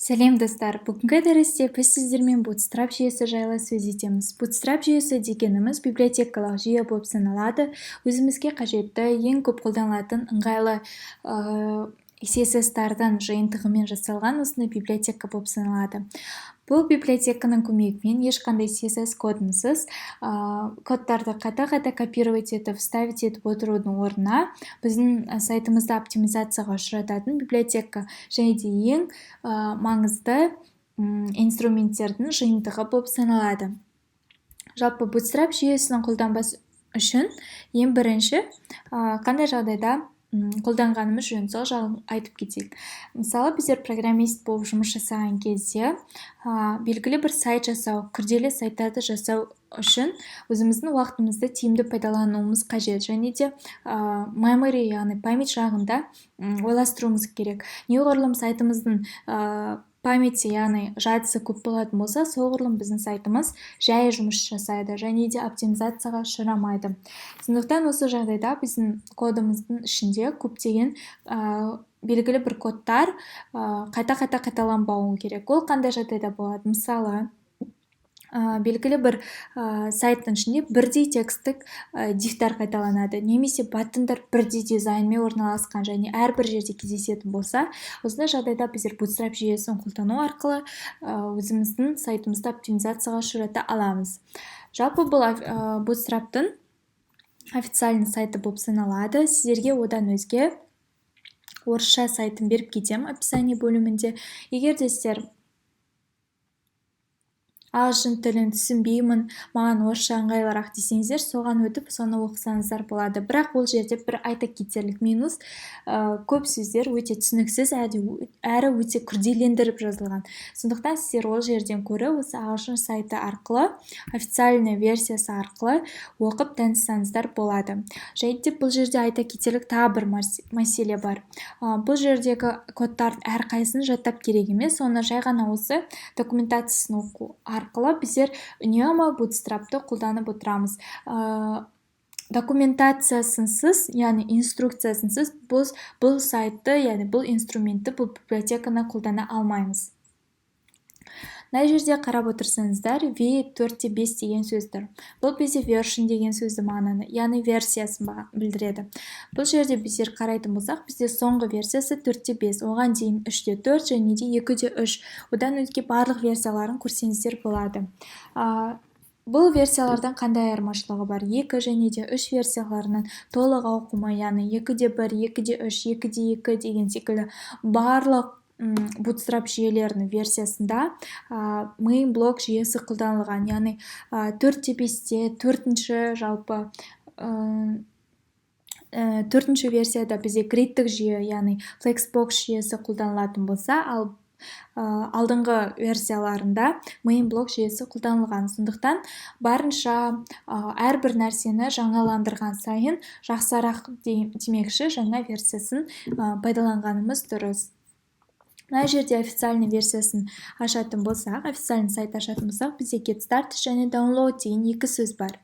Сәлем, достар! Бүгінгі дәрісте біз сіздермен Bootstrap жүйесі жайлы сөз етеміз. Bootstrap жүйесі дегеніміз библиотекалық жүйе болып саналады. Өзімізге қажетті, ең көп қолданылатын ыңғайлы CSS-тардың жиынтығымен жасалған осындай библиотека болып саналады. Бұл библиотеканың көмегімен ешқандай CSS кодынсыз, кодтарды қайта-қайта копировать етіп, вставить етіп отырудың орнына біздің сайтымызды оптимизацияға ұшырататын библиотека және де ең маңызды инструменттердің жиынтығы болып саналады. Жалпы, Bootstrap жүйесінің қолданбас үшін ең бірінші қандай жағдайда қолданғанымыз жөн, сол жағын айтып кетейік. Мысалы, біздер программист болып жұмыс жасаған кезде белгілі бір сайт жасау, күрделі сайттарды жасау үшін өзіміздің уақытымызды тиімді пайдалануымыз қажет және де memory, яғни память жағында ойластыруымыз керек. Неғұрлым сайтымыздың памяти, яғни жадысы көп болатын болса, соғұрлым біздің сайтымыз жай жұмыс жасайды және де оптимизацияға ұшырамайды. Сондықтан осы жағдайда біздің кодымыздың ішінде көптеген белгілі бір кодтар қайта-қайта қайталанбауы керек. Ол қандай жағдайда болады? Мысалы, белгілі бір сайттың ішінде бірдей тексттік дивтар қайталанады немесе button дар бірдей дизайнмен орналасқан және әрбір жерде кездесетін болса, осындай жағдайда біздер Bootstrap жүйесін қолдану арқылы өзіміздің сайтымызды оптимизацияға ұшырата аламыз. Жалпы, бұл Bootstrap-тың официальный сайты болып саналады. Сіздерге одан өзге орысша сайтын беріп кетемін описание бөлімінде. Егер де сіздер ағылшын тілін түсінбеймін, маған орысша ыңғайлырақ десеңіздер, соған өтіп, соны оқысаңыздар болады. Бірақ ол жерде бір айта кетерлік минус: көп сөздер өте түсініксіз әрі өте күрделендіріп жазылған. Сондықтан сіздер ол жерден көрі осы ағылшын сайты арқылы, официальный версиясы арқылы оқып таныссаңыздар болады. Және де бұл жерде айта кетерлік тағы бір мәселе бар: бұл жердегі кодтардың әрқайсысын жаттап керек емес, оны жай ғана осы документациясын оқу арқылы біздер үнемі Bootstrapты қолданып отырамыз. Документациясынсыз, яғни инструкциясынсыз біз бұл сайтты, яғни бұл инструментті, бұл библиотеканы қолдана алмаймыз. Мына жерде қарап отырсаңыздар, v 4.5 деген сөз тұр. Бұл бізде version деген сөзді мағынаны, яғни версиясын білдіреді. Бұл жерде біздер қарайтын болсақ, бізде соңғы версиясы 4.5, оған дейін 3.4 және де 2.3. Одан өзге барлық версияларын көрсеңіздер болады. Бұл версиялардан қандай айырмашылығы бар? 2 және де 3 версияларының толық ауқымы, яғни 2.1, 2.3, 2.2 деген секілді барлық Bootstrap жүйелерінің версиясында main блок жүйесі қолданылған, яғни 4.5-те, төртінші, жалпы төртінші версияда бізде гридтік жүйе, яғни Flexbox жүйесі қолданылатын болса, ал алдыңғы версияларында main блок жүйесі қолданылған. Сондықтан барынша әрбір нәрсені жаңаландырған сайын жақсарақ демекші, жаңа версиясын пайдаланғанымыз дұрыс. Мына жерде официальный версиясын ашатын болсақ, официальный сайт ашатын болсақ, бізде Get Started және Download деген екі сөз бар.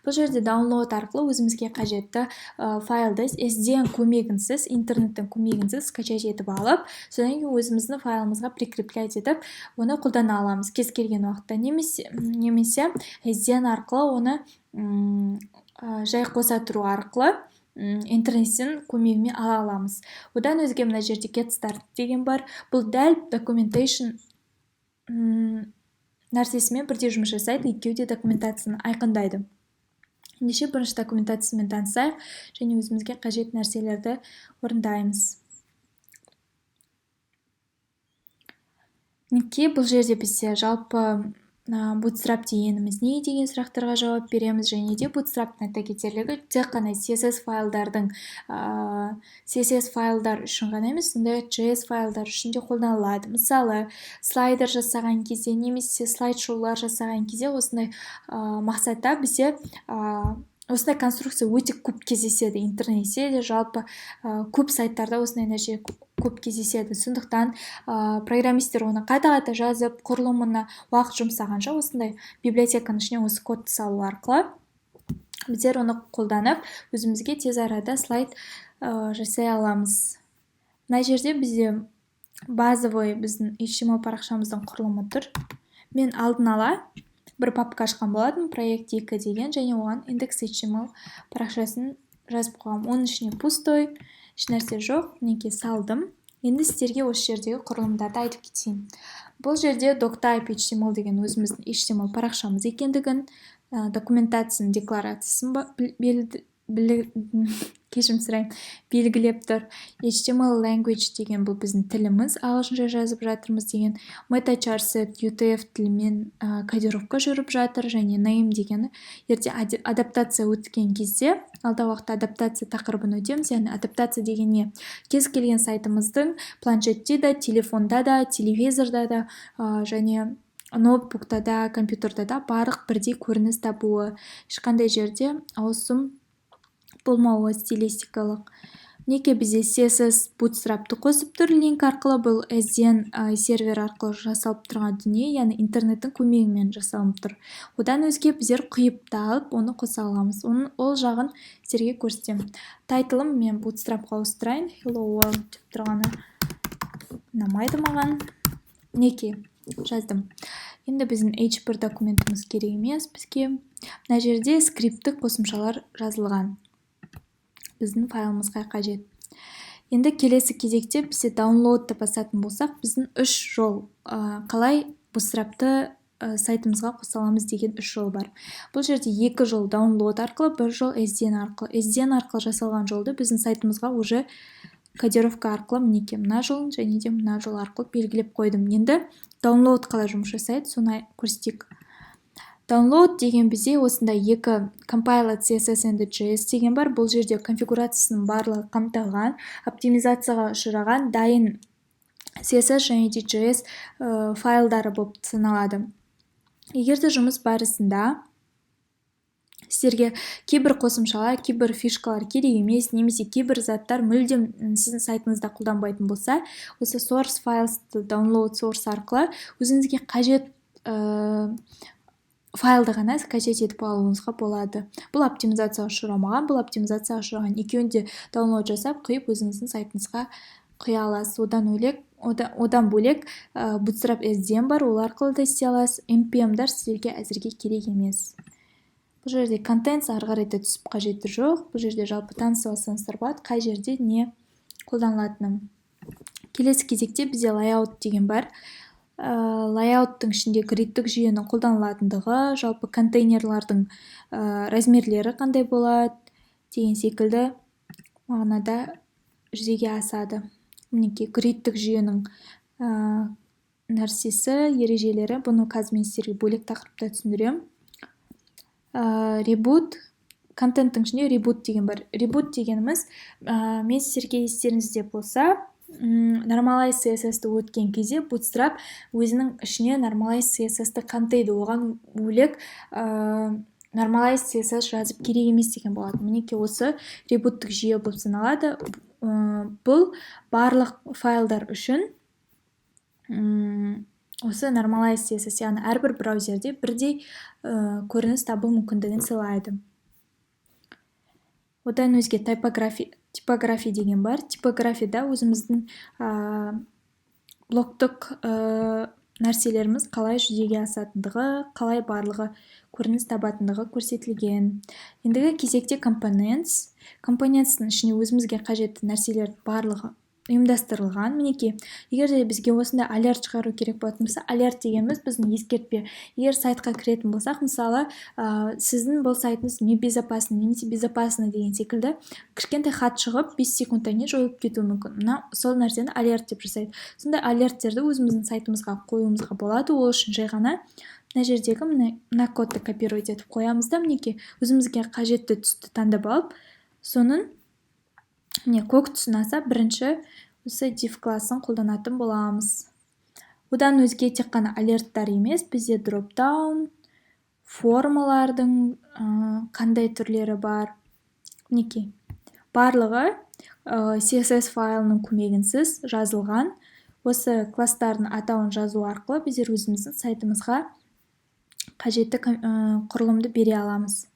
Бұл жерде Download арқылы өзімізге қажетті файлды CDN көмегінсіз, интернеттің көмегінсіз скачать етіп алып, содан кейін өзіміздің файлымызға прикреплять етіп, оны қолдана аламыз кез келген уақытта немесе CDN арқылы оны жай қоса тұру арқылы интернеттен көмегімен ала аламыз. Одан өзге мына жерде Get Started деген бар. Бұл дәл documentation нәрсесімен бірдей жұмыс жасайды, екеуі де документацияны айқындайды. Ендеше, бірінші документациямен танысайық және өзімізге қажет нәрселерді орындаймыз. Мінекей, бұл жерде бізде жалпы Bootstrap дегеніміз не деген сұрақтарға жауап береміз. Және де Bootstrapтың айта кетерлігі, тек қана CSS файлдардың, CSS файлдар үшін ғана емес, сондай-ақ JS файлдар үшін де қолданылады. Мысалы, слайдер жасаған кезде немесе слайд-шоулар жасаған кезде, осындай мақсатта бізде осындай конструкция өте көп кездеседі. Интернетте де, жалпы көп сайттарда осындай нәрсе көп кездеседі. Сондықтан программисттер оны қайта-қайта жазып, құрылымына уақыт жұмсағанша, осындай библиотеканың ішіне осы кодты салу арқылы біздер оны қолданып, өзімізге тез арада слайд жасай аламыз. Мына жерде бізде Базовый біздің HTML парақшамыздың құрылымы тұр. Мен алдын ала бір папка ашқан болатын, проект 2 деген, және оған index HTML парақшасын жазып қойғанмын. Оның ішіне пустой, ешнәрсе жоқ, мінекей, салдым. Енді сіздерге осы жердегі құрылымдарды айтып кетейін. Бұл жерде doctype HTML деген өзіміздің HTML парақшамыз екендігін, документацияның декларациясын, кешірім сұраймын, белгілеп тұр. HTML language деген бұл біздің тіліміз, ағылшынша жазып жатырмыз деген. Meta charset UTF тілімен кодировка жүріп жатыр. Және name дегені ерте адаптация өткен кезде, алдағы уақытта адаптация тақырыбын өтеміз. Яғни адаптация деген не? Кез келген сайтымыздың планшетте да, телефонда да, телевизорда да және ноутбукта да, компьютерда да барлық бірдей көрініс табуы, ешқандай жерде ауысым болмауы стилистикалық. Мінекей, бізде CSS Bootstrapты қосып тұр link арқылы. Бұл SDN сервер арқылы жасалып тұрған дүние, яғни интернеттің көмегімен жасалынып тұр. Одан өзге біздер құйып та алып, оны қоса аламыз. Оның ол жағын сіздерге көрсетемін. Title ын мен Bootstrapқа ауыстырайын, hello world деп тұрғаны ұнамайды маған. Мінекей, жаздым. Енді біздің h1 документіміз керек емес бізге. Мына жерде скрипттік қосымшалар жазылған, біздің файлымызға қажет. Енді келесі кезекте бізде download ты басатын болсақ, біздің үш жол, қалай Bootstrapты сайтымызға қоса аламыз деген үш жол бар. Бұл жерде екі жол download арқылы, бір жол SDN арқылы. SDN арқылы жасалған жолды біздің сайтымызға уже кодировка арқылы, мінекей, мына жол және де мына жол арқылы белгілеп қойдым. Енді download қалай жұмыс жасайды, соны көрсетейік. Download деген бізде осындай екі compiled CSS and JS деген бар. Бұл жерде конфигурациясының барлығы қамтылған, оптимизацияға ұшыраған дайын CSS және де JS файлдары болып саналады. Егер де жұмыс барысында сіздерге кейбір қосымшалар, кейбір фишкалар керек емес немесе кейбір заттар мүлдем сіздің сайтыңызда қолданбайтын болса, осы source files download source арқылы өзіңізге қажет файлды ғана скачать етіп алуыңызға болады. Бұл оптимизацияға ұшырамаған, бұл оптимизацияға ұшыраған. Екеуін де download жасап, құйып, өзіңіздің сайтыңызға құя аласыз. Одан бөлек Bootstrap SDN бар, ол арқылы да істей аласыз. npm-дар сіздерге әзірге керек емес. Бұл жерде contents, ары қарай да түсіп қажеті жоқ. Бұл жерде жалпы танысып алсаңыздар болады, қай жерде не қолданылатынын. Келесі кезекте бізде layout деген бар. Layout тың ішінде гридтік жүйенің қолданылатындығы, жалпы контейнерлардың размерлері қандай болады деген секілді мағынада жүзеге асады. Мінекей, гридтік жүйенің нәрсесі, ережелері. Бұны қазір мен сіздерге бөлек тақырыпта түсіндіремін. Reboot, контенттің ішінде reboot деген бар. Reboot дегеніміз, мен сіздерге, естеріңізде болса, normalize CSS-ті өткен кезде Bootstrap өзінің ішіне normalize CSS-ті қамтиды, оған бөлек normalize CSS жазып керек емес деген болатын. Мінекей, осы reboot тік жүйе болып саналады. Бұл барлық файлдар үшін осы normalize CSS, яғни әрбір браузерде бірдей көрініс табу мүмкіндігін сыйлайды. Одан өзге typography, типография деген бар. Типографияда өзіміздің блоктық нәрселеріміз қалай жүзеге асатындығы, қалай барлығы көрініс табатындығы көрсетілген. Ендігі кезекте components. Components тің ішіне өзімізге қажетті нәрселердің барлығы ұйымдастырылған. Мінекей, егер де бізге осындай alert шығару керек болатын болса, alert дегеніміз біздің ескертпе. Егер сайтқа кіретін болсақ, мысалы, сіздің бұл сайтыңыз небезопасный немесе безопасный деген секілді кішкентай хат шығып, 5 секундтан кейін жойылып кетуі мүмкін. Мына сол нәрсені alert деп жасайды. Сондай alert терді өзіміздің сайтымызға қоюымызға болады. Ол үшін жай ғана мына жердегі мына кодты копировать етіп қоямыз да, мінекей, өзімізге қажетті түсті таңдап алып, соның, міне, көк түсін алса, бірінші осы div классын қолданатын боламыз. Одан өзге тек қана alert тар емес, бізде dropdown, формалардың қандай түрлері бар, мінекей, барлығы CSS файлының көмегінсіз жазылған. Осы класстардың атауын жазу арқылы біздер өзіміздің сайтымызға қажетті құрылымды бере аламыз.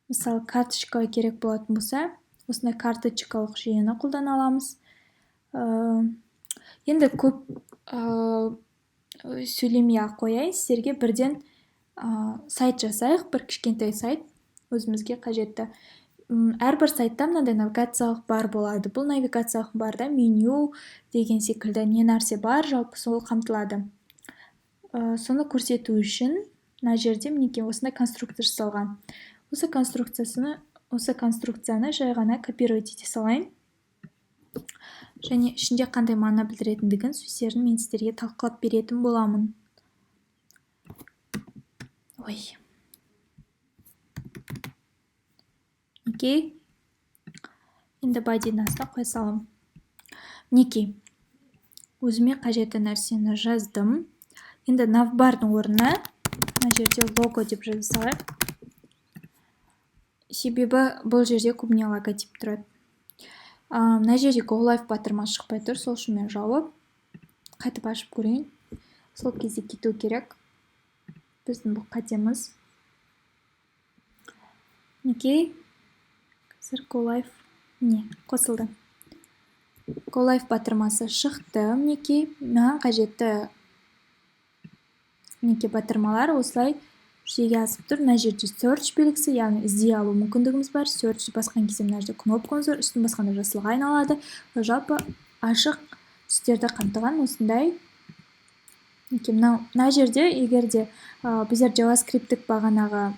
Мысалы, карточка керек болатын болса, осындай карточкалық жүйені қолдана аламыз. Енді көп сөйлемей ақ қояйын, сіздерге бірден сайт жасайық, бір кішкентай сайт өзімізге қажетті. Әрбір сайтта мынандай навигациялық бар болады. Бұл навигациялық барда меню деген секілді не нәрсе бар, жалпы сол қамтылады. Соны көрсету үшін мына жерде, мінекей, осындай конструкция жасалған. Осы конструкцияны жай ғана копировать ете салайын және ішінде қандай мағына білдіретіндігін, сөздерін мен сіздерге талқылап беретін боламын. Ой, мінекей, енді body дің астына қоя саламын. Мінекей, өзіме қажетті нәрсені жаздым. Енді navbar дың орнына мына жерде лого деп жаза салайық, себебі бұл жерде көбіне логотип тұрады. Мына жерде Go Live батырмасы шықпай тұр, сол үшін мен жауып, қайтып ашып көрейін. Сол кезде кету керек, біздің бұл қатеміз. Мінекей, қазір Go Live, міне, қосылды. Go Live батырмасы шықты. Мінекей, маған қажетті, мінекей, батырмалар осылай жүзеге асып тұр. Мына жерде search белгісі, яғни іздей алу мүмкіндігіміз бар. Search басқан кезде мына жерде кнопкамыз бар, үстін басқанда жасылға айналады. Жалпы ашық түстерді қамтыған осындай. Мінекей, мынау мына жерде, егер де біздер JavaScript бағанағы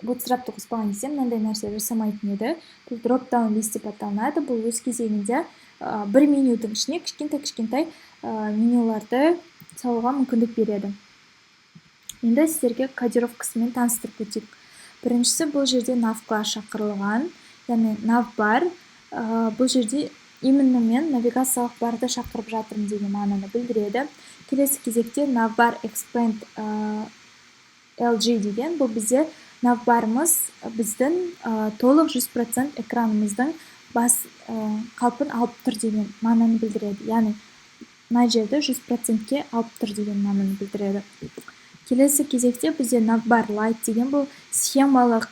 Bootstrap ты қоспаған кезде, мынандай нәрсе жасамайтын еді. Бұл drop down list деп аталынады. Бұл өз кезегінде бір менюдің ішіне кішкентай кішкентай менюларды салуға мүмкіндік береді. Енді сіздерге кодировкасымен таныстырып өтейік. Біріншісі, бұл жерде nav класс шақырылған, яғни nav бар. Бұл жерде именно мен навигациялық барды шақырып жатырмын деген мағынаны білдіреді. Келесі кезекте navbar expand LG деген, бұл бізде navbar ымыз біздің толық 100% экранымыздың бас қалпын алып тұр деген мағынаны білдіреді, яғни мына жерді 100%-ке алып тұр деген мағынаны білдіреді. Келесі кезекте бізде navbar light деген, бұл схемалық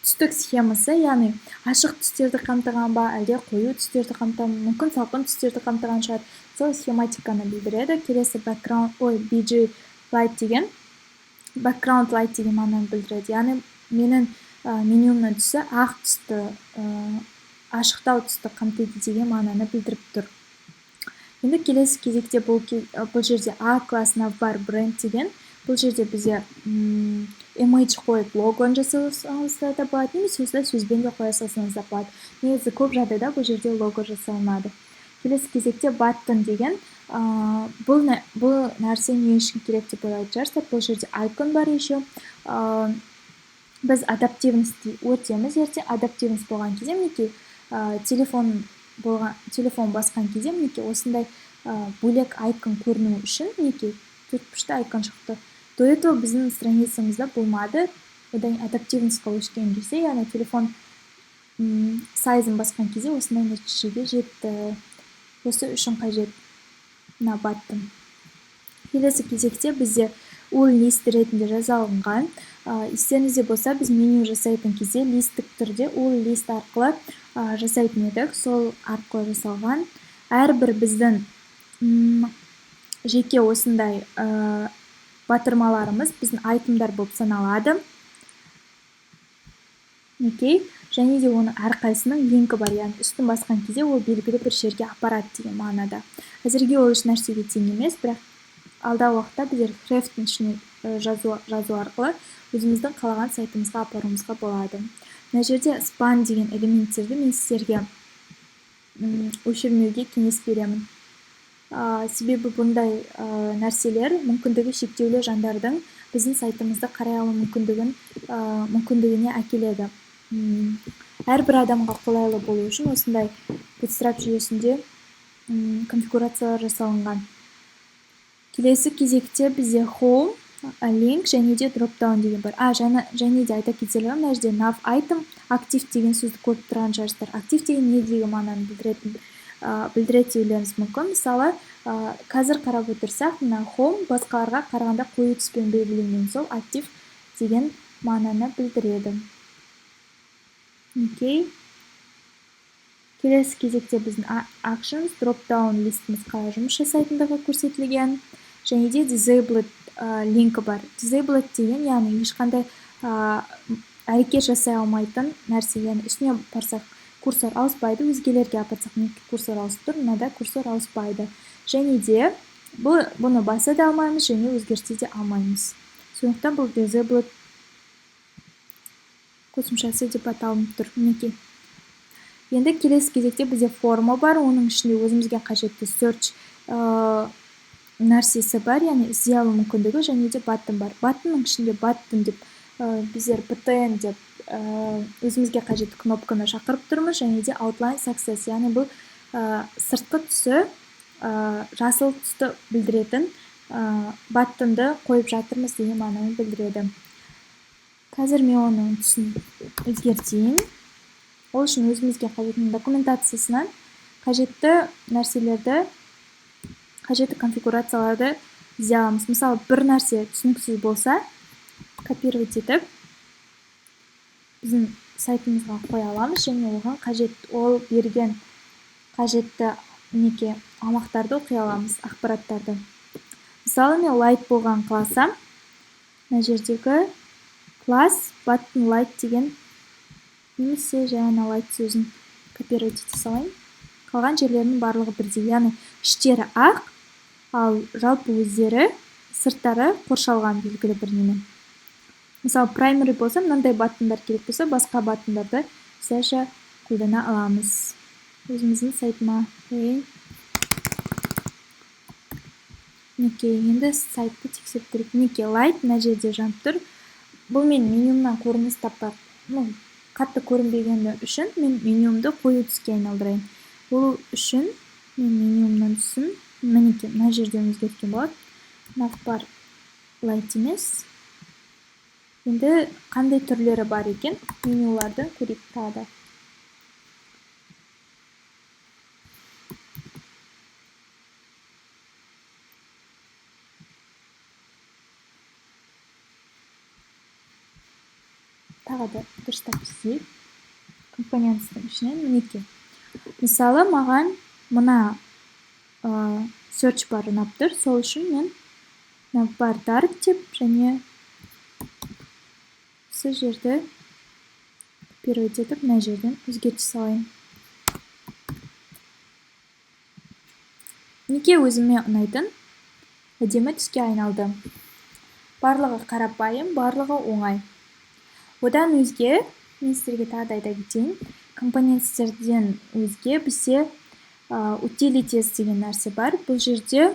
түстік схемасы, яғни ашық түстерді қамтыған ба, әлде қою түстерді қамтыған, мүмкін, салқын түстерді қамтыған шығар, сол схематиканы білдіреді. Келесі background, ой, bg light деген, background light деген мағынаны білдіреді, яғни менің менюмнің түсі ақ түсті, ашықтау түсті қамтиды деген мағынаны білдіріп тұр. Енді келесі кезекте бұл жерде a класс navbar бренд деген, бұл жерде бізде image қойып, логоны жасасаңыздар да болады немесе осылай сөзбен де қоя салсаңыз да болады. Негізі көп жағдайда бұл жерде лого жасалынады. Келесі кезекте button деген, бұл нәрсе не үшін керек деп ойлайтын шығарсыздар. Бұл жерде icon бар еще. Біз адаптивность өтеміз ертең. Адаптивность болған кезде, мінекей, телефон болған, телефон басқан кезде, мінекей, осындай бөлек icon көріну үшін, мінекей, төртбұрышты icon шықты. До этого біздің страницамызда болмады. Одан кейін адаптивность қа өшкен кезде, яғни телефон size ын басқан кезде, осындай нәтижеге жетті. Осы үшін қажет мына button. Келесі кезекте бізде ul list ретінде жасалынған. Естеріңізде болса, біз меню жасайтын кезде листтік түрде ul list арқылы жасайтын едік, сол арқылы жасалған. Әрбір біздің жеке осындай батырмаларымыз біздің item дар болып саналады. Мінекей, және де оның әрқайсысының линкі бар, яғни үстін басқан кезде ол белгілі бір жерге апарады деген мағынада. Әзірге ол еш нәрсеге тең емес, бірақ алдағы уақытта біздер href тің ішіне жазу арқылы өзіміздің қалаған сайтымызға апаруымызға болады. Мына жерде span деген элементтерді мен сіздерге өшірмеуге кеңес беремін, себебі бұндай нәрселер мүмкіндігі шектеулі жандардың біздің сайтымызды қарай алу мүмкіндігіне әкеледі. Әрбір адамға қолайлы болу үшін осындай Bootstrap жүйесінде конфигурациялар жасалынған. Келесі кезекте бізде home, link және де drop down деген бар. Және де айта кетерлігі, мына жерде nav item active деген сөзді көріп тұрған шығарсыздар. Active деген не деген мағынаны білдіреді деулеріңіз мүмкін. Мысалы, қазір қарап отырсақ, мына home басқаларға қарағанда қою түспен белгіленген, сол active деген мағынаны білдіреді. Мінекей. Келесі кезекте біздің actions, drop down listіміз қалай жұмыс жасайтындығы көрсетілген. Және де disabled линкі бар. Disabled деген, яғни ешқандай әрекет жасай алмайтын нәрсе. Яғни үстіне барсақ курсор ауыспайды, өзгелерге апарсақ курсор ауысып тұр, мынада курсор ауыспайды. Және де бұны баса да алмаймыз және өзгерте де алмаймыз. Сондықтан бұл disabled қосымшасы деп аталынып тұр. Мінекей. Енді келесі кезекте бізде форма бар, оның ішінде өзімізге қажетті search нәрсесі бар, яғни іздей алу мүмкіндігі, және де button бар. Buttonның ішінде button деп біздер btn деп өзімізге қажетті кнопканы шақырып тұрмыз, және де outline success, яғни бұл сыртқы түсі жасыл түсті білдіретін buttonды қойып жатырмыз деген мағынаны білдіреді. Қазір мен оның түсін өзгертейін. Ол үшін өзімізге қажетті документациясынан қажетті нәрселерді, қажетті конфигурацияларды іздей аламыз. Мысалы, бір нәрсе түсініксіз болса, копировать етіп біздің сайтымызға қоя аламыз және оған қажет, ол берген қажетті неке аумақтарды оқи аламыз, ақпараттарды. Мысалы, мен light болған қаласам, мына жердегі класс button light деген немесе жаңа light сөзін копировать ете салайын. Қалған жерлерінің барлығы бірдей, яғни іштері ақ, ал жалпы өздері сырттары қоршалған белгілі бір немен. Мысалы, primary болса, мынандай баттондар керек болса, басқа баттондарды осылайша қолдана аламыз. Өзіміздің сайтыма қояйын. Мінекей, енді сайтты тексеріп көрейік. Мінекей, light мына жерде жанып тұр. Бұл мен менюмнан көрініс таппай, қатты көрінбегені үшін мен менюмді қою түске айналдырайын. Ол үшін мен менюмнан түсін, мінекей, мына жерден өзгерткен болады. Navbar light емес. Енді қандай түрлері бар екен менюларды көрейік тағы да. Тағы да дұрыстап іздейік. Компоненттің ішінен мінекей. Мысалы, маған мына search bar ұнап тұр, сол үшін мен navbar dark деп және осы жерді копировать етіп мына жерден өзгерте салайын. Мінекей, өзіме ұнайтын әдемі түске айналды. Барлығы қарапайым, барлығы оңай. Одан өзге мен сіздерге тағы да айта кетейін, компоненттерден өзге бізде utilities деген нәрсе бар. Бұл жерде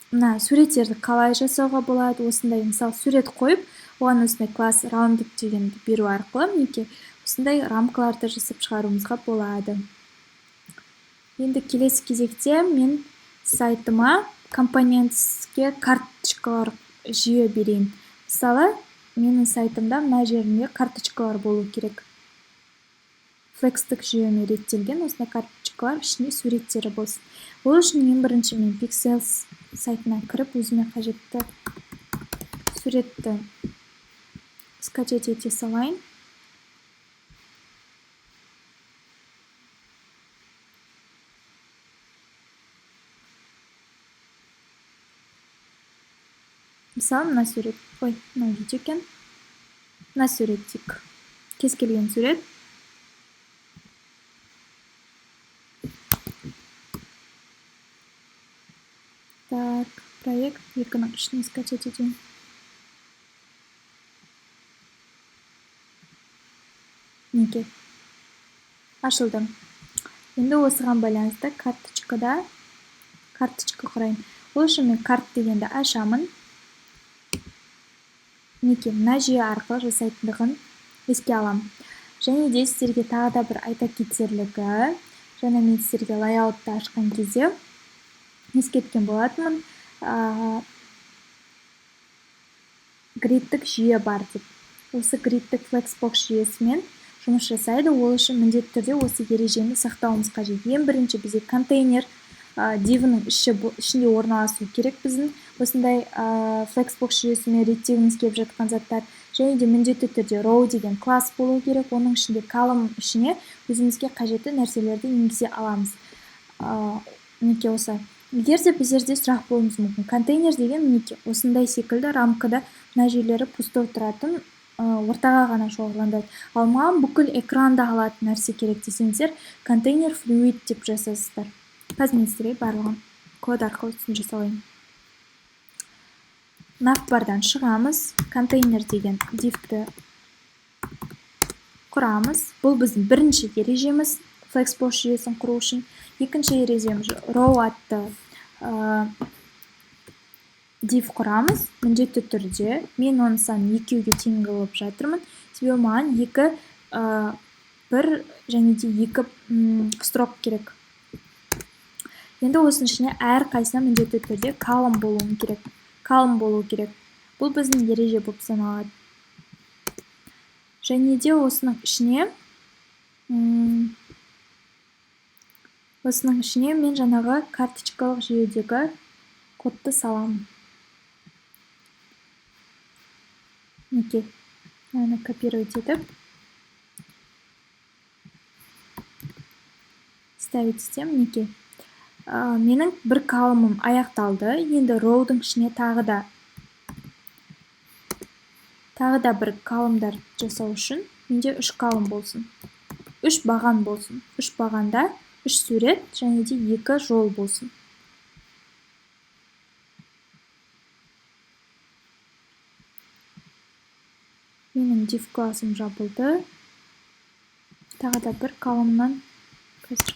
мына суреттерді қалай жасауға болады, осындай мысалы сурет қойып, оған осындай класс rounded дегенді беру арқылы мінекей осындай рамкаларды жасап шығаруымызға болады. Енді келесі кезекте мен сайтыма компонентке карточкалар жүйе берейін. Мысалы, менің сайтымда мына жерінде карточкалар болу керек. Флекстік жүйемен реттелген осындай карточкалар, ішінде суреттері болсын. Ол үшін ең бірінші мен Pixels сайтына кіріп, өзіме қажетті суретті скачать ете салайын. Мысалы, мына сурет, ой, мына видео екен. Мына сурет дейік. Кез келген сурет. Так, проект екінің ішіне скачать етейін. Мінекей, ашылды. Енді осыған байланысты карточкада карточка құрайын. Ол үшін мен карт дегенді ашамын. Мінекей, мына жүйе арқылы жасайтындығын еске аламын. Және де сіздерге тағы да бір айта кетерлігі, жаңа мен сіздерге лайаутты ашқан кезде ескерткен болатынмын, гридтік жүйе бар деп. Осы гридтік Flexbox жүйесімен жұмыс жасайды. Ол үшін міндетті түрде осы ережені сақтауымыз қажет. Ең бірінші бізде контейнер дивінің ішінде орналасу керек біздің осындай Flexbox жүйесімен реттегіміз келіп жатқан заттар. Және де міндетті түрде row деген класс болу керек. Оның ішінде column ішіне өзімізге қажетті нәрселерді енгізе аламыз. Мінекей осы. Егер де біздерде сұрақ болуымыз мүмкін. Контейнер деген мінекей осындай секілді рамкада мына жерлері пустой тұратын, ортаға ғана шоғырландырады. Ал маған бүкіл экранды алатын нәрсе керек десеңіздер, контейнер флюид деп жасайсыздар. Қазір мен сіздерге барлығын код арқылы түсіндіре салайын. Навбардан шығамыз, контейнер деген дивті құрамыз. Бұл біздің бірінші ережеміз Flexbox жүйесін құру үшін. Екінші ережеміз row атты div құрамыз. Міндетті түрде мен оның санын 2-ге тең қылып жатырмын. Себебі маған 2, 1 және де 2 строк керек. Енді осының ішіне әрқайсысына міндетті түрде column болуы керек. Column болу керек. Бұл біздің ереже болып саналады. Және де осының ішіне мен жаңағы карточкалық жүйедегі кодты саламын. Мінекей, мынаны копировать етіп ставить етемін. Мінекей, менің бір колумным аяқталды. Енді роудың ішіне тағы да бір колумдар жасау үшін менде 3 колумн болсын. 3 баған болсын. 3 бағанда 3 сурет және де 2 жол болсын. Менің div классым жабылды. Тағы да бір колумнан қазір.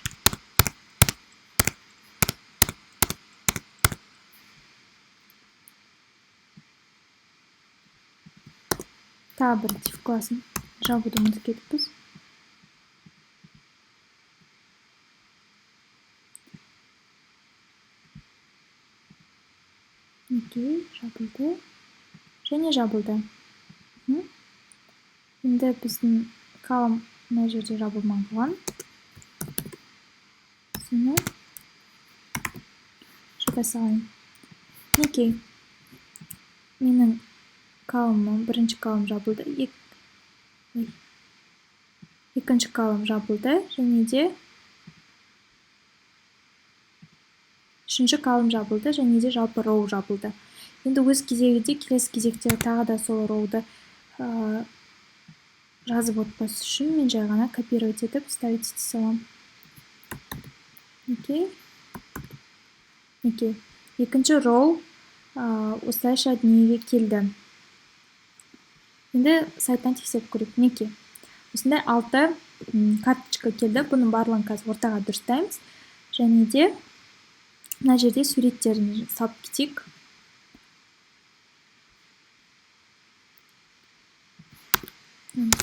Тағы бір div классын жабуды ұмытып кетіппіз. Окей, жабылды. Және жабылды. Енді біздің column мына жерде жабылмай қалған. Соны жаба салайын. Мінекей, менің column-ым, бірінші column жабылды, екінші column жабылды, және де үшінші column жабылды, және де жалпы row жабылды. Енді өз кезегінде келесі кезекте тағы да сол row-ды жазып отпас үшін мен жай ғана копировать етіп ставить ете саламын. Окей. Окей. Екінші row осылайша дүниеге келді. Енді сайттан тексеріп көрейік. Мінекей, осындай 6 карточка келді. Бұның барлығын қазір ортаға дұрыстаймыз. Және де мына жерде суреттерін салып кетейік.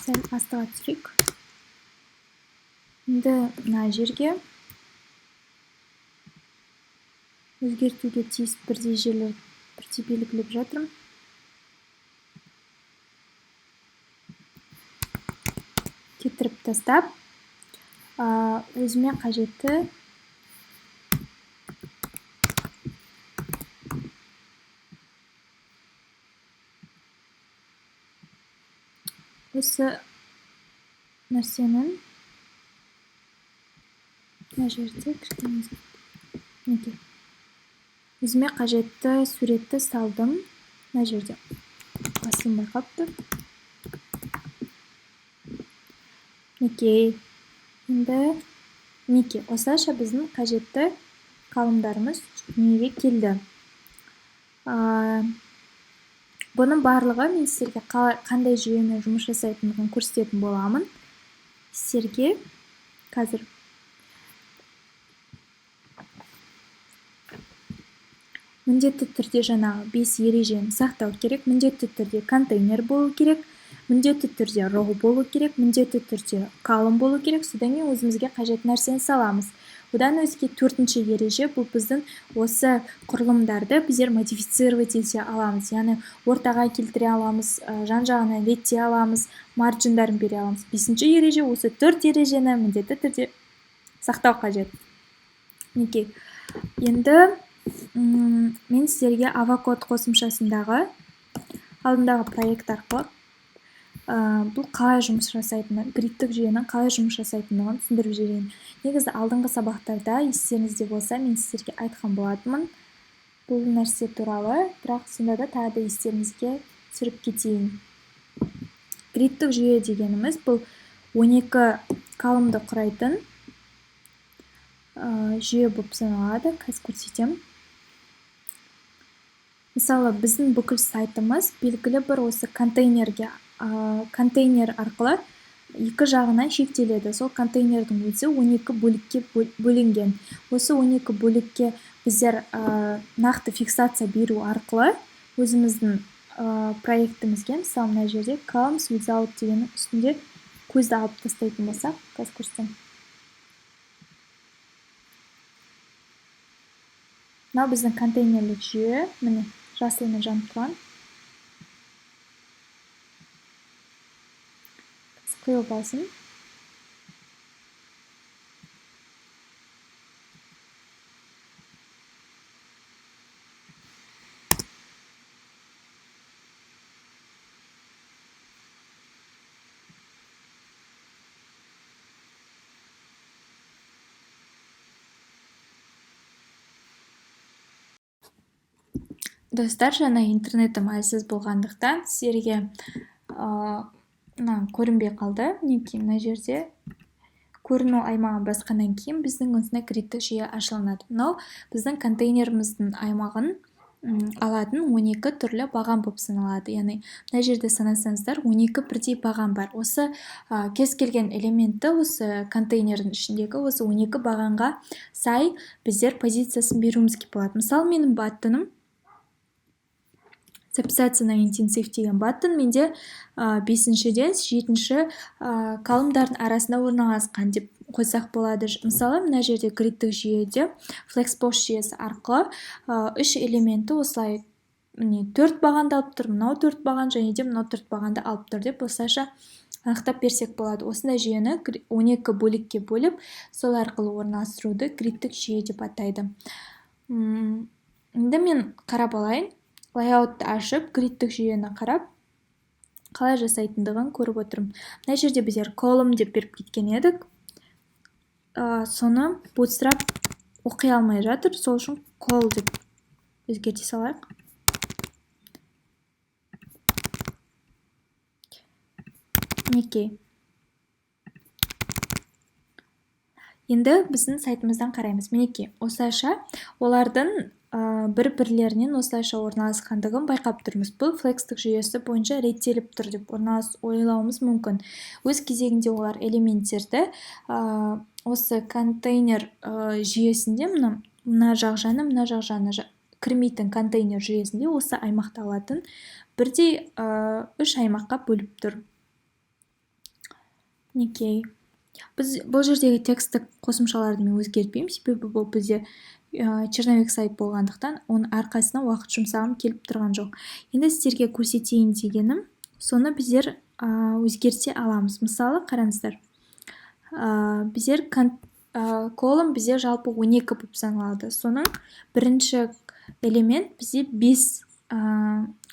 Сәл астыға түсірейік. Енді мына жерге өзгертуге тиіс бірдей жерлер бірдей белгілеп жатырмын. Кетіріп тастап, өзіме қажетті осы нәрсенің мына жерде кішкене мінекей өзіме қажетті суретті салдым. Мына жерде басылмай қалыпты. Мінекей, енді мінекей осылайша біздің қажетті қалымдарымыз дүниеге келді. Бұның барлығы мен сіздерге қандай жүйемен жұмыс жасайтындығын көрсететін боламын. Сіздерге қазір міндетті түрде жаңағы 5 ережені сақтау керек, міндетті түрде контейнер болу керек, міндетті түрде row болу керек, міндетті түрде column болу керек, содан кейін өзімізге қажет нәрсені саламыз. Одан өзге төртінші ереже, бұл біздің осы құрылымдарды біздер модифицировать ете аламыз, яғни ортаға келтіре аламыз, жан-жағынан реттей аламыз, марджиндарын бере аламыз. Бесінші ереже, осы төрт ережені міндетті түрде сақтау қажет. Мінекей, енді мен сіздерге Avocode қосымшасындағы алдындағы проект арқылы Бұл қалай жұмыс жасайтыны, гридтік жүйенің қалай жұмыс жасайтындығын түсіндіріп жіберейін. Негізі алдыңғы сабақтарда естеріңізде болса, мен сіздерге айтқан болатынмын бұл нәрсе туралы, бірақ сонда да тағы да естеріңізге түсіріп кетейін. Гридтік жүйе дегеніміз бұл 12 колонды құрайтын жүйе болып саналады. Қазір көрсетемін. Мысалы, біздің бүкіл сайтымыз белгілі бір осы контейнерге, контейнер арқылы екі жағынан шектеледі. Сол контейнердің өзі 12 бөлікке бөлінген. Осы 12 бөлікке біздер нақты фиксация беру арқылы өзіміздің проектімізге, мысалы, мына жерде columns without дегеннің үстінде көзді алып тастайтын болсақ, қазір көрсетемін. Мынау біздің контейнерлік жүйе, міне, жасылмен жанып тұрған. Құйылып алсын. Достар, жаңа интернетім әлсіз болғандықтан сіздерге мына көрінбей қалды. Мінекей, мына жерде көріну аймағын басқаннан кейін біздің осындай гридтік жүйе ашылынады. Мынау біздің контейнеріміздің аймағын алатын 12 түрлі баған болып саналады. Яғни мына жерде санасаңыздар 12 бірдей баған бар. Осы кез келген элементті осы контейнердің ішіндегі осы 12 бағанға сай біздер позициясын беруімізге болады. Мысалы, менің button-ым записаться на интенсив деген button менде 5-шіден 7-ші колымдардың арасында орналасқан деп қойсақ болады. Мысалы, мына жерде гридтік жүйеде Flexbox жүйесі арқылы 3 элементті осылай, міне, 4 бағанды алып тұр, мынау 4 баған және де мынау 4 бағанды алып тұр деп осылайша анықтап берсек болады. Осындай жүйені 12 бөлікке бөліп, сол арқылы орналастыруды гридтік жүйе деп атайды. Енді мен қарап алайын. Layout-ты ашып, гридтік жүйені қарап, қалай жасайтындығын көріп отырмын. Мына жерде біздер column деп беріп кеткен едік. Соны Bootstrap оқи алмай жатыр, сол үшін col деп өзгерте салайық. Мінекей. Енді біздің сайтымыздан қараймыз. Мінекей, осылайша олардың бір-бірлерінен осылайша орналасқандығын байқап тұрмыз. Бұл флекстік жүйесі бойынша реттеліп тұр деп ойлауымыз мүмкін. Өз кезегінде олар элементтерді осы контейнер жүйесінде мына жақ жаны, мына жақ жаны кірмейтін контейнер жүйесінде осы аймақты алатын бірдей 3 аймаққа бөліп тұр. Мінекей. Біз бұл жердегі тексттік қосымшаларды мен өзгертпеймін, себебі бұл бізде черновик сайт болғандықтан оның әрқайсысына уақыт жұмсағым келіп тұрған жоқ. Енді сіздерге көрсетейін дегенім, соны біздер өзгерте аламыз. Мысалы, қараңыздар. Біздер колон бізде жалпы 12 болып саналады. Соның бірінші элемент бізде 5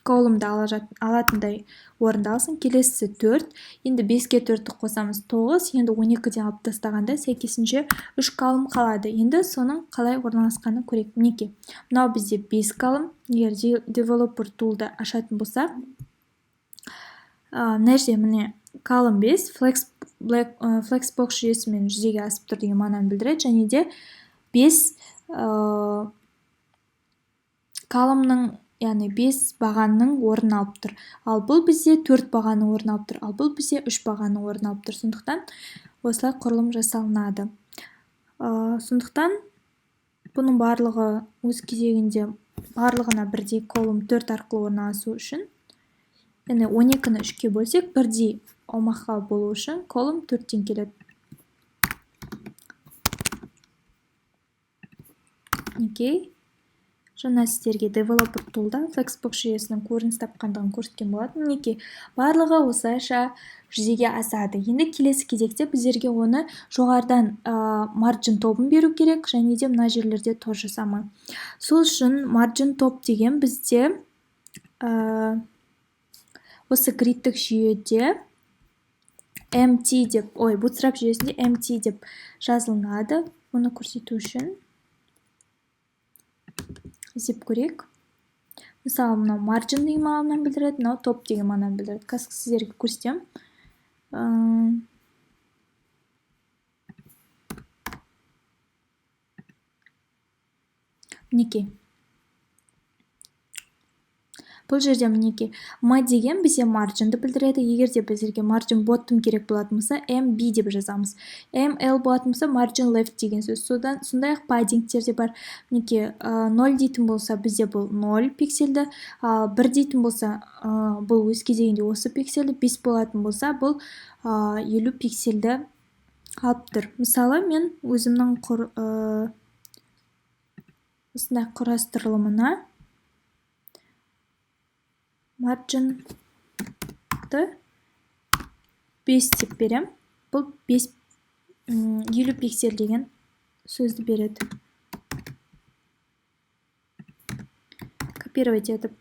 колонды алатындай орынды алсын. Келесісі 4. Енді 5-ке 4-ті қосамыз 9. Енді 12-ден алып тастағанда сәйкесінше 3 колон қалады. Енді соның қалай орналасқанын көрейік. Мінекей, мынау бізде 5 колон. Егер Developer Tool-ды ашатын болсақ, мына жерде міне колон 5 Flexbox жүйесімен жүзеге асып тұр деген мағынаны білдіреді. Және де 5 колонның, яғни 5 бағанның орнын алып тұр. Ал бұл бізде 4 бағанның орнын алып тұр. Ал бұл бізде 3 бағанның орнын алып тұр. Сондықтан осылай құрылым жасалынады. Сондықтан бұның барлығы өз кезегінде барлығына бірдей колон 4 арқылы орналасу үшін, яғни 12-ні 3-ке бөлсек, бірдей аумаққа болу үшін колон 4-тен келеді. Мінекей. Жаңа сіздерге Developer Tool-да Flexbox жүйесінің көрініс тапқандығын көрсеткен болатын. Мінекей, барлығы осылайша жүзеге асады. Енді келесі кезекте біздерге оны жоғарыдан margin top-ын беру керек, және де мына жерлерде то же самое. Сол үшін margin top деген бізде Осы гридтік жүйеде MT деп, ой, Bootstrap жүйесінде MT деп жазылынады. Оны көрсету үшін іздеп көрейік. Мысалы, мынау margin деген мағынаны білдіреді, мынау топ деген мағынаны білдіреді. Қазір сіздерге көрсетемін. Мінекей. Бұл жерде мінекей M деген бізде marginді білдіреді. Егер де біздерге margin bottom керек болатын болса, MB деп жазамыз. ML болатын болса, margin left деген сөз. Содан сондай-ақ паддингтер де бар. Мінекей 0 дейтін болса, бізде бұл 0 пиксельді, ал 1 дейтін болса, бұл өз кезегінде осы пиксельді, 5 болатын болса, бұл 50 пиксельді алып тұр. Мысалы, мен өзімнің осындай құрастырылымына marginді 5 деп берем. Бұл 5 50 пиксель деген сөзді береді. Копировать етіп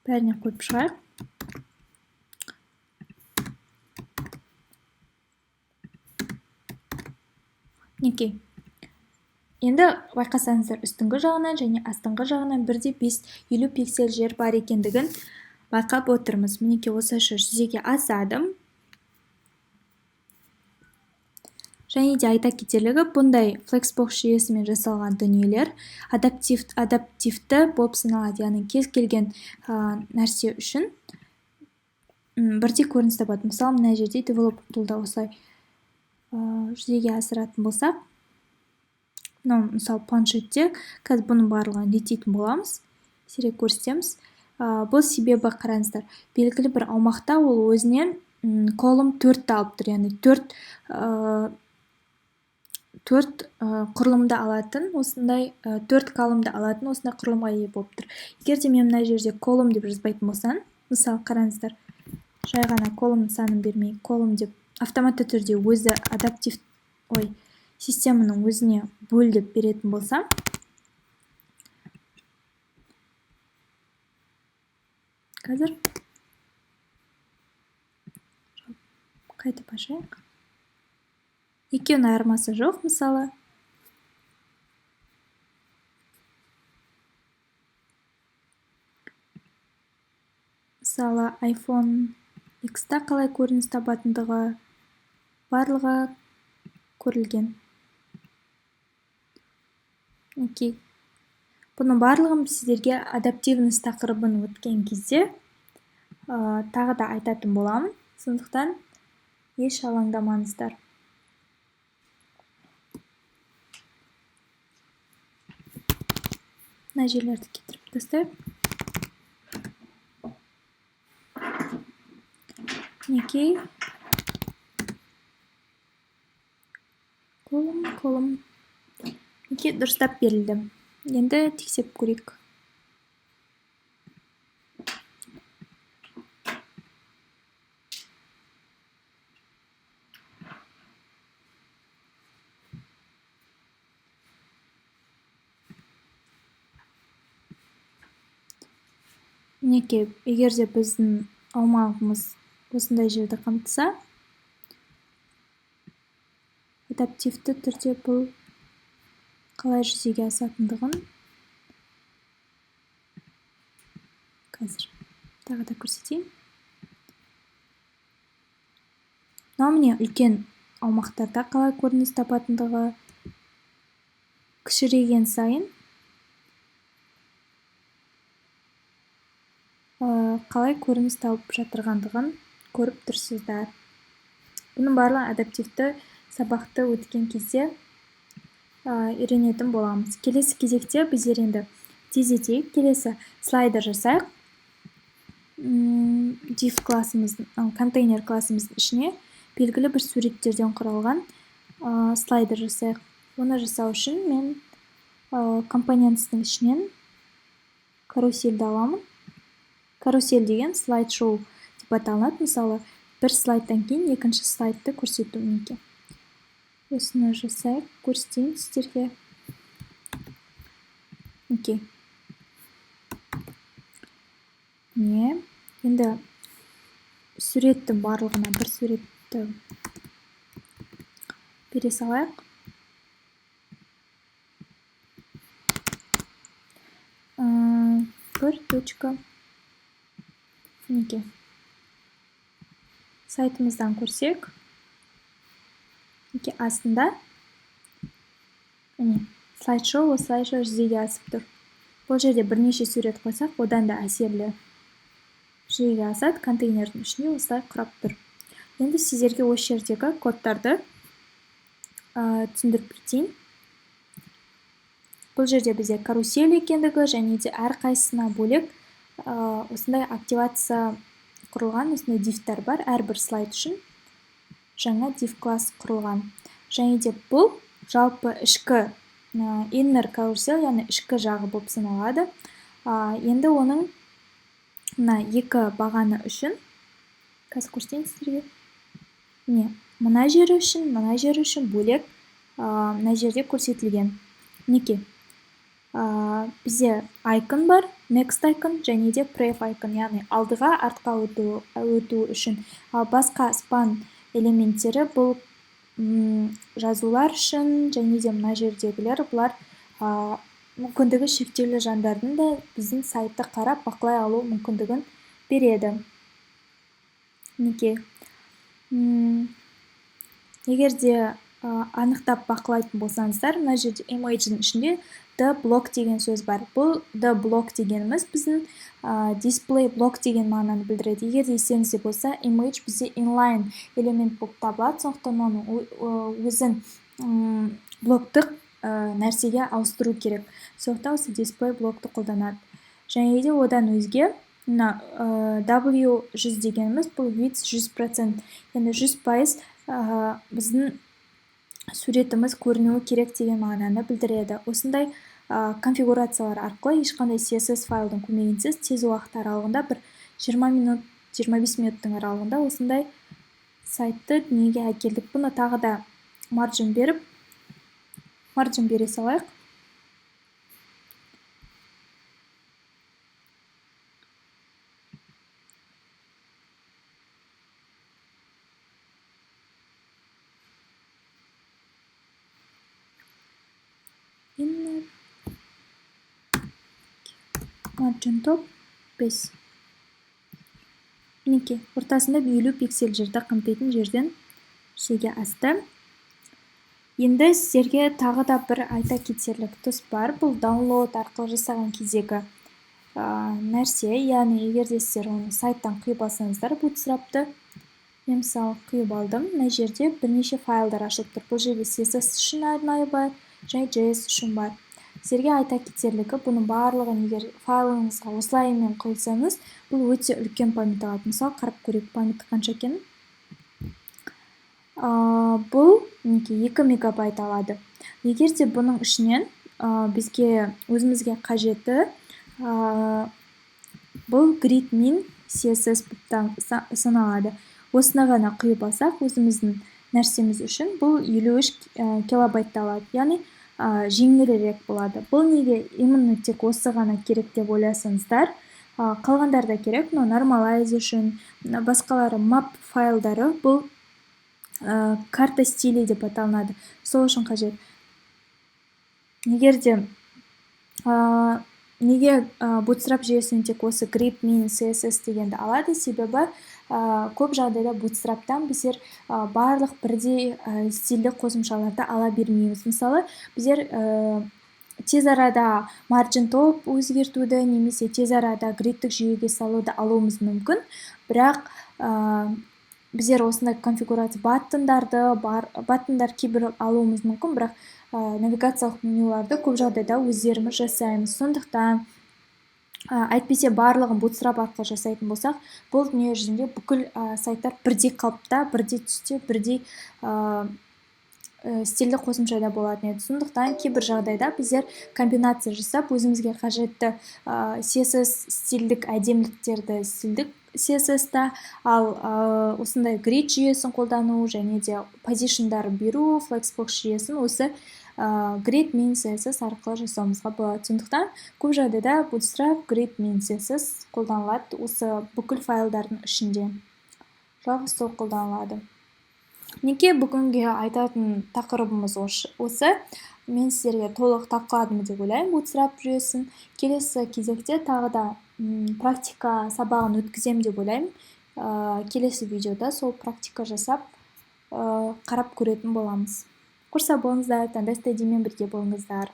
бәріне қойып шығайық. Мінекей. Енді байқасаңыздар, үстіңгі жағынан және астыңғы жағынан бірде 5 50 пиксель жер бар екендігін байқап отырмыз. Мінекей, осылайша жүзеге асады. Және де айта кетерлігі, бұндай Flexbox жүйесімен жасалған дүниелер адаптивті болып саналады. Яғни кез келген нәрсе үшін бірдей көрініс табады. Мысалы, мына жерде Developer Tool'да осылай жүзеге асыратын болсақ, мынау, мысалы, планшетте қазір бұның барлығын реттейтін боламыз, сирек көрсетеміз. Бұл себебі, қараңыздар, белгілі бір аумақта ол өзінен колум 4-ті алып тұр, яғни 4 құрылымды алатын, осындай 4 колумды алатын осындай құрылымға ие болып тұр. Егер де мен мына жерде колум деп жазбайтын болсам, мысалы, қараңыздар, жай ғана колум санын бермей, колум деп автоматты түрде өзі адаптив, ой, системаның өзіне бөл деп беретін болсам, қазір қайтып ашайық. Екеуінің айырмасы жоқ, мысалы. Мысалы, iPhone X-та қалай көрініс табатындығы барлығы көрілген. Окей. Бұның барлығын сіздерге адаптивность тақырыбын өткен кезде тағы да айтатын боламын. Сондықтан еш алаңдамаңыздар. Мына жерлерді кетіріп тастайық. Мінекей. Колум, колум. Мінекей, дұрыстап берілді. Енді тексеріп көрейік. Мінекей, егер де біздің аумағымыз осындай жерді қамтыса, адаптивті түрде бұл қалай жүзеге асатындығын қазір тағы да көрсетейін. Мынау міне үлкен аумақтарда қалай көрініс табатындығы, кішірейген сайын қалай көрініс тауып жатырғандығын көріп тұрсыздар. Бұның барлығы адаптивті сабақты өткен кезде үйренетін боламыз. Келесі кезекте біздер енді тездетейік. Келесі слайдер жасайық. Div классымыздың, контейнер классымыздың ішіне белгілі бір суреттерден құралған слайдер жасайық. Оны жасау үшін мен компонентінің ішінен карусельді аламын. Карусель деген слайд-шоу деп аталынады. Мысалы, бір слайдтан кейін екінші слайдты көрсету мінекей. Осыны жасайық, көрсетейін сіздерге. Мінекей. Міне, енді Суреттің барлығына бір суретті бере салайық. Бір точка. Мінекей. Сайтымыздан көрсек, мінекей астында міне слайд-шоу осылайша жүзеге асып тұр. Бұл жерде бірнеше сурет қойсақ, одан да әсерлі жүзеге асады. Контейнердің ішінде осылай құрап тұр. Енді сіздерге осы жердегі кодтарды түсіндіріп кетейін. Бұл жерде бізде карусель екендігі және де әрқайсысына бөлек осындай активация құрылған, осындай дивтер бар. Әрбір слайд үшін жаңа div класс құрылған. Және де бұл жалпы ішкі inner карусель, яғни ішкі жағы болып саналады. Енді оның мына екі бағаны үшін, қазір көрсетейін сіздерге. Міне, мына жері үшін, мына жері үшін бөлек мына жерде көрсетілген. Мінекей, бізде icon бар, next icon және де prev icon, яғни алдыға, артқа өту үшін. Ал басқа span элементтері бұл жазулар үшін және де мына жердегілер бұлар мүмкіндігі шектеулі жандардың да біздің сайтты қарап бақылай алу мүмкіндігін береді. Мінекей. Егер де анықтап бақылайтын болсаңыздар, мына жерде image-дің ішінде d block деген сөз бар. Бұл d block дегеніміз біздің display block деген мағынаны білдіреді. Егер де естеріңізде болса, image бізде inline элемент болып табылады, сондықтан оның өзін блоктық нәрсеге ауыстыру керек. Сондықтан осы display блокты қолданады. Және де одан өзге мына W100 дегеніміз бұл width 100%, яғни 100% біздің суретіміз көрінуі керек деген мағынаны білдіреді. Осындай конфигурациялар арқылы ешқандай CSS файлдың көмегінсіз тез уақыт аралығында бір 20 минут, 25 минуттың аралығында осындай сайтты дүниеге әкелдік. Бұны тағы да margin беріп, margin бере салайық. Inner margin top 5. Мінекей, ортасында 50 пиксель жерді қамтитын жерден жүзеге асты. Енді сіздерге тағы да бір айта кетерлік тұс бар. Бұл download арқылы жасаған кездегі нәрсе. Яғни егер де сіздер оны сайттан құйып алсаңыздар, Bootstrap'ты мен мысалы құйып алдым. Мына жерде бірнеше файлдар ашылып тұр. Бұл жерде CSS үшін арнайы бар, және JS үшін бар. Сіздерге айта кетерлігі, бұның барлығын егер файлыңызға осылаймен құйсаңыз, бұл өте үлкен память алады. Мысалы, қарап көрейік, памяті қанша екенін. Бұл мінекей 2 мегабайт алады. Егер де бұның ішінен бізге өзімізге қажеті бұл grid min CSS болып саналады. Осыны ғана құйып алсақ, өзіміздің нәрсеміз үшін бұл 53 килобайтты алады. Яғни жеңілірек болады. Бұл неге именно тек осы ғана керек деп ойласаңыздар, қалғандар да керек, но normalize үшін, басқалары map файлдары бұл карта стилей деп аталынады. Сол үшін қажет. Егер де неге Bootstrap жүйесінен тек осы grid min CSS дегенді алады, себебі көп жағдайда Bootstrap'тан біздер барлық бірдей стильді қосымшаларды ала бермейміз. Мысалы, біздер тез арада margin top өзгертуді немесе тез арада гридтік жүйеге салуды алуымыз мүмкін, бірақ біздер осындай конфигурация баттондарды бар, баттондар кейбір алуымыз мүмкін, бірақ навигациялық менюларды көп жағдайда өздеріміз жасаймыз. Сондықтан әйтпесе барлығын Bootstrap арқылы жасайтын болсақ, бұл дүние жүзінде бүкіл сайттар бірдей қалыпта, бірдей түсте, бірдей стильді қосымшада болатын еді. Сондықтан кейбір жағдайда біздер комбинация жасап, өзімізге қажетті CSS стильдік әдеміліктерді стильдік CSS-та, ал осындай grid жүйесін қолдану және де позишндар беру, flexbox жүйесін осы grid min CSS арқылы жасауымызға болады. Сондықтан көп жағдайда Bootstrap grid min CSS қолданылады осы бүкіл файлдардың ішінде. Жалғыз сол қолданылады. Мінекей, бүгінге айтатын тақырыбымыз осы. Мен сіздерге толық талқыладым деп ойлаймын Bootstrap жүйесін. Келесі кезекте тағы да практика сабағын өткіземін деп ойлаймын. Келесі видеода сол практика жасап, қарап көретін боламыз. Қош сау болыңыздар, Таңда бірге болыңыздар.